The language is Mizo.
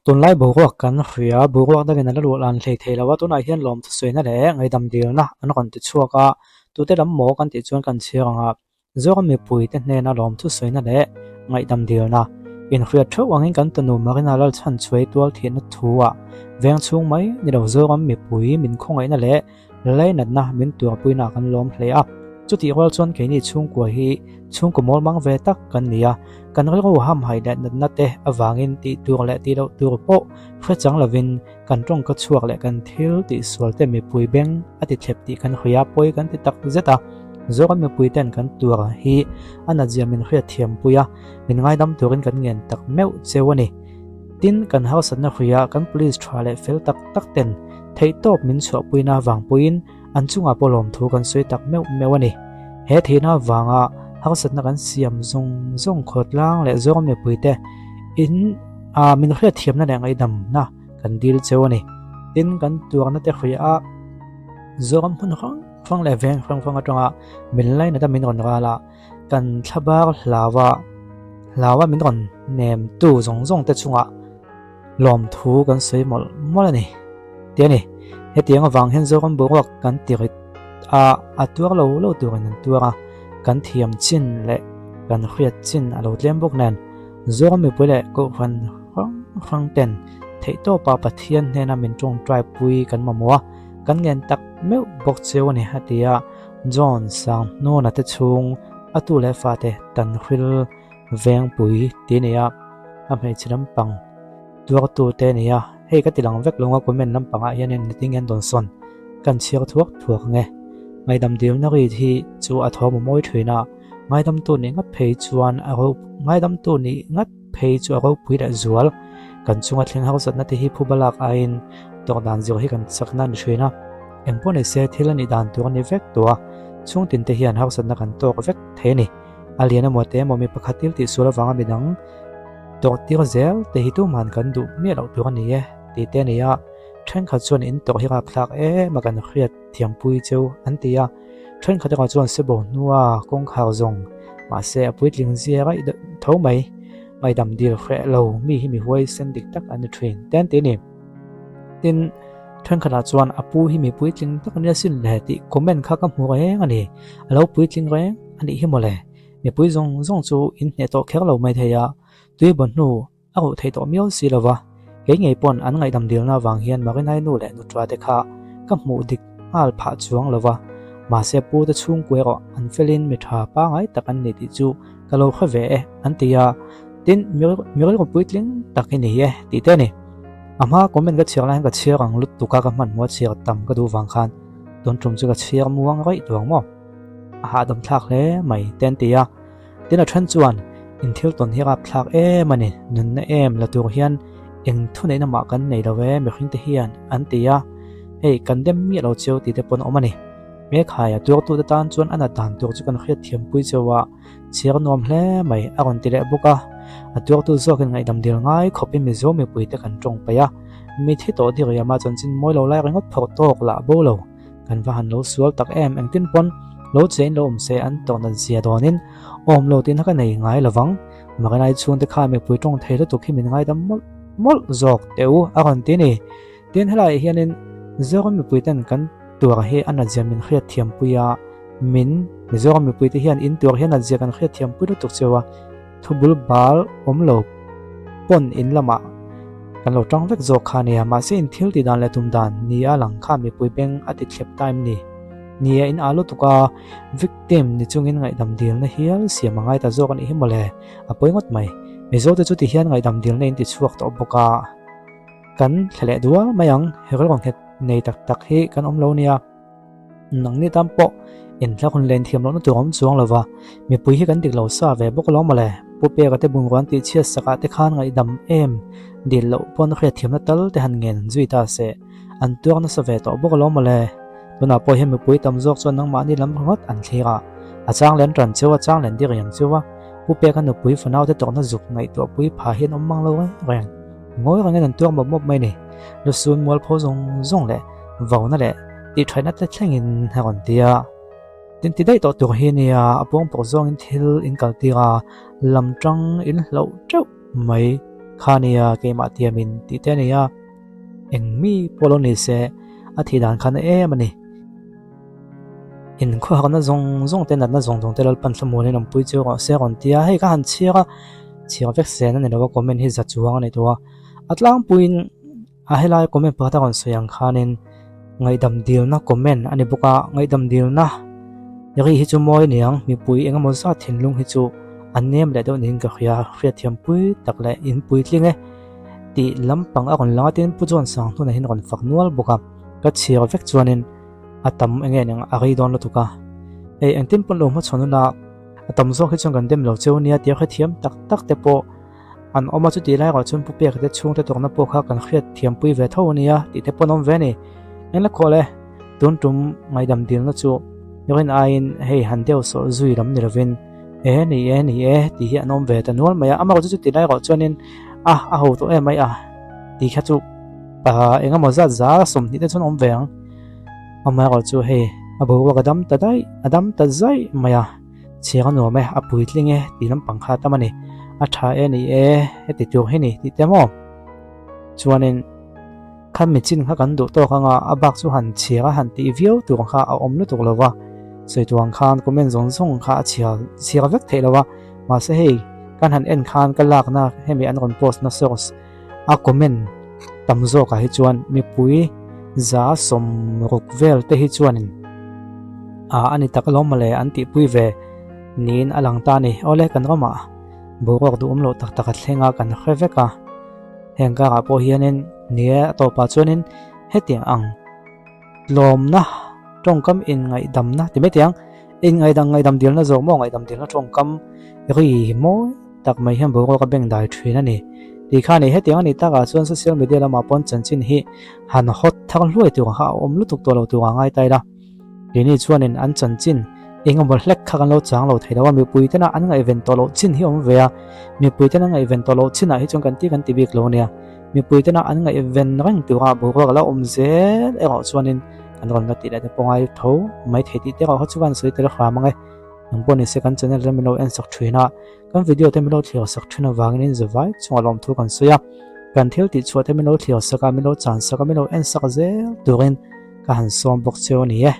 Tunlai boruak kan hria, boruak dangin a la luah lan hlei thei lo a, tunah hian lawmthu sawiina leh ngaihdam dilna an rawn ti chhuak a, tute lam maw kan tih chuan kan chhiar ang a, Zoram mipuite hnena lawmthu sawiina leh ngaihdam dilna inhriat theuh angin kan tunu Marina Lalchhanchhuai tual thihna thu-ah veng chhung mai ni lo Zoram mipui min khawngaihna leh Lainatna min tuarpuina kan lawm hle a, chutih rual chuan keini chhungkua hi chhungkaw mawl mang ve tak kan ni a, kan rilru hamhaih leh natna te avangin tih tur leh tih loh tur pawh hre chang lovin kan tawngka chhuak leh kan thil tihsual te mipui beng a ti thlep tih kan hria pawi kan ti tak zet a, Zoram mipui ten kan tur hi a natzia min hriat thiampui a, min ngaidam turin kan ngen tak meuh cheu a ni. Tin, kan harsatna hria kan police tha leh fel tak tak ten Theihtawp min chhuahpuina avang pawhin an chungah pawh lawmthu kan sawi tak meuh meuh a ni. He theihna avanga harsatna kan siam zawng zawng khawtlang leh zawng mipuite in ah min hriatthiamna leh ngaihdamna kan dil cheu a ni. Tin, kan tuarna te hria a, Zoram hmun hrang hrang leh veng hrang hrang atanga min lainat a min rawn ral a, kan thlabar hlaua hlaua min rawn nemtu zawng zawng te chungah Lawmthu kan sawi mawlh mawlh a ni tih a ni. Hetiang avang hian Zoram boruak kan ti rit a, a tuar lo lo turin an tuar a, kan thiam chin leh kan hriat chin a lo tlem bawk nen Zoram mipui leh Kohhran hrang hrang ten theihtawpa Pathian hnena min tawngtai pui kan mamawh a, kan ngen tak meuh bawk cheu a ni a ti a, John Sanghnuna te chhung a tu leh fate Tanhril Vengpui tih a ni a, a hmeichhe lampang tuartu te a ni a, hei ka ti lang vek lo a comment lampangah hianin nitin hian dawn sawn kan chhiar thuak thuak ang e. Ngaidam dilna ri hi chu a thawm a mawi thin a, ngaidamtu nih ngat phei chuan a ro ngaidamtu nih ngat phei chu a ropui leh zual. Kan chunga thleng harsatna te hi phuba lak aiin tawrh dan zir hi kan chakna a ni thin a, engpawh ni se thil a nih dan tur a ni vek tawh a, chhungtin te hian harsatna kan tawk vek thei a ni. A lian emaw te emaw mi pakhat thil tih sual avanga midang tawrh tir zel te hi tumah kan duh miah loh tur a ni e tih te a ni a, thenkhat chuan in tawrh hi rapthlak em a kan hriat thiampui cheu an ti a, thenkhat erawh chuan sebo hnua kawngkhar zawng mahse a puitling zia raih tho mai, ngaihdam dil hreh lo mi hi mi huaisen dik tak an ni thin te an ti a ni. Tin, thenkhatah chuan a pu hi mi puitling tak a nia sin le tih comment kha ka hmu reng a ni, a lo puitling reng a nih hi mawle. Mipui zawng zawng chu in hneh tawh kher lo mai thei a, tui baw hnu a ruh theih tawh miau si lo va, kei ngei pawn an ngaihdam dilna avang hian Marinai nu leh nuṭa te kha ka hmuh dik nghal phah chuang lo va, mahse pu te chhungkua erawh an felin mi tha pangai tak an ni tih chu ka lo hre ve e an ti a, tin mi rilru puitling tak i ni e tih te a ni. A hma comment ka chhiar lai hian ka chhiar ang lutuk a ka hmanhmawh a chhiar tam ka duh vang khan tun tum chu ka chhiar muang raih duh ang maw? A hahdam thlak hle mai te an ti a, tin a then chuan in thil tawn hi rap thlak em a ni, nunna em la tur hian eng thuneihna mah kan nei lo e mihring te hian an ti a, hei kan dem miah lo cheu tih te pawn a awm a ni. Hmekhai a tuartute tan chuan a nat dan tur chu kan hriat thiampui cheu a. Chhiar nuam hle mai a rawn ti leh bawk a, a tuartu zawkin ngaihdam dil ngai khawpin Mizo mipuite kan tawng paih a, mithi tawh diriam a chanchin mawi lo lai ringawt phawrh tawk lah bo lo, kan va han lo sual tak em engtin pawn lo chein lo awm se an tawh nat zia dawnin awm lo tihna ka nei ngai lovang, Marinai chhungte kha mipui tawng thei lutuk hi min ngaidam mawlh mawlh zawk teh u a rawn ti ni. Tin helaiah hianin Zoram mipuiten kan tuar hi a nat zia min hriat thiampui a, Min, Mizoram mipuite hian in tuar hian a zia kan hriat thiam pui lutuk cheu a, thu bul bal awm lo pawn in lamah kan lo tang vek zawk kha nia, mahse in thil tih dan leh tum dan ni a lang kha mipui beng a ti thlep ta em ni? Ni a in a lutuk a, victim ni chungin ngaihdam dilna hial siam a ngai ta zawk a nih hi mawle, a pawi ngawt mai. Mizote chu ti hian ngaihdam dilna in ti chhuak tawh bawk a, kan thle leh dual mai ang, he rilru nghet nei tak tak hi kan awm lo nia. Nangni tan pawh inthla hun len thiam lohna tur a awm chuang lo va, mipui hi kan dik lo sa ve bawk alawm mawle. Pu Peka te bungrua an tihchhiat sakah te khan ngaihdam em dil loh pawn hriat thiamna tal te han ngen zui ta se, an tuar nasa ve tawh bawk alawm mawle. Tunah pawh hian mipui tam zawk chuan nangmahni lam ringawt an thlir a, a chang len ran cheu a, chang len dir riang cheu a, Pu Peka nupui fanau te tawrhna zuk ngaihtuahpui pha hian awm mang lo reng reng. Ngawi rengin an tuar mawp mawp mai ni. Lusun mualpho zawng zawng leh vauna leh tihṭhaihna te thlengin a rawn ti a. Tin ti daih tawh tur hi nia, a puangpawh zawngin thil in kaltir a, lam ṭang in hlauh ṭeuh mai. Kha nia keimah tiamin tih te a ni a, eng mi pawh lo ni se a thih dan khan a em a ni. Inkhawhakna zawng zawng te natna zawng zawng te Lalpan thlamuanin awmpui chu rawh se a rawn ti a, hei ka han chhiar a, chhiar vek sen a ni lo a comment hi za chuang a ni tawh a, a tlangpuiin a helai comment pakhat a rawn sawi ang khanin ngaihdam dilna comment a ni bawk a, ngaihdam dilna ri hi chu mawi a ni ang, mipui eng emaw zat thinlung hi chu a nem leh deuh niin ka hria, hriatthiampui tak leh inpuitling e tih lampang a rawn lang a, tin Pu John Sanghnuna hian a rawn fak nual bawk a, ka chhiar vek chuanin. A tam enge eng a rei dawn lutuk a, hei engtin pawn lo hmachhawn hun a, a tam zawk hi chuan kan dem lo cheu nia tia hrethiam tak tak te pawh an awm a, chutih lai erawh chuan Pu Peka te chhungte tawrhna pawh kha kan hriat thiampui ve tho ania tih te pawh an awm ve a ni. Engla khawh le, tun tum ngaihdam dilna chu rin aiin hei han deuh sawh zui lam ni lovin e ni e ni e tih hi an awm ve ta nual mai a, amaherawhchu chutih lai erawh chuanin a a ho tawh em mai a tih kha chu engemaw zat za 20 te chuan awm ve ang. Amaherawh chu hei a boruak a dam ta daih a dam ta zaih mai a, chhiar a nuam e, a puitling e tih lampang kha a tam a ni. A tha e ni e, heti tur hi ni tih te maw? Chuanin kha michin kha kan duh tawk anga a bak chu han chhiar a han tih viau tur kha a awm lutuk lo va, sawi tur ang khan comment zawng zawng kha a chhiar chhiar vek theih lo a, mahse hei kan han en khan ka lakna hemi an rawn post na source A comment tam zawkah hi chuan mipui 60 vel te hi chuanin ah a ni tak alawm mawle an tihpui ve niin a lang ta a ni. Awle kan ramah boruak duhawm loh tak tak a thleng a kan hre vek a, heng karah pawh hianin ni e a tawpah chuanin hetiang ang tlawmna tawngkam inngaihdamna ti mai teh ang inngaihdam ngaihdam dilna zawk maw ngaihdam dilna tawngkam ri mawi tak mai hian boruak a beng dai thin a ni. Tih kha ni hetiang a nih takah chuan social media lamah pawn chanchin hi han hot thar hluai tur kha a awm lutuk tawh lo tur a ngai ta ila. Keini chuanin an chanchin eng emaw hlek kha kan lo chang lo thei lo a, mipui tena an ngaihven tawh loh chin hi a awm ve a, mipui tena ngaihven tawh loh chinah hi chuan kan ti kan ti bik lo a nia. Mipui tena an ngaihven reng tura boruak a lo awm zel erawh chuanin kan rawn la tih leh te pawh ngai tho mai thei tih te erawh kha chu kan sawi tel hram ang e. Nang pawh nise kan channel te min lo en sak thin a, kan video te min lo thlir sak thin avangin in zavai chungah lawmthu kan sawi a, kan thil tih chhuah te min lo thlir sak a, min lo chan sak a, min lo en sak zel turin ka han sawm bawk cheu a ni e.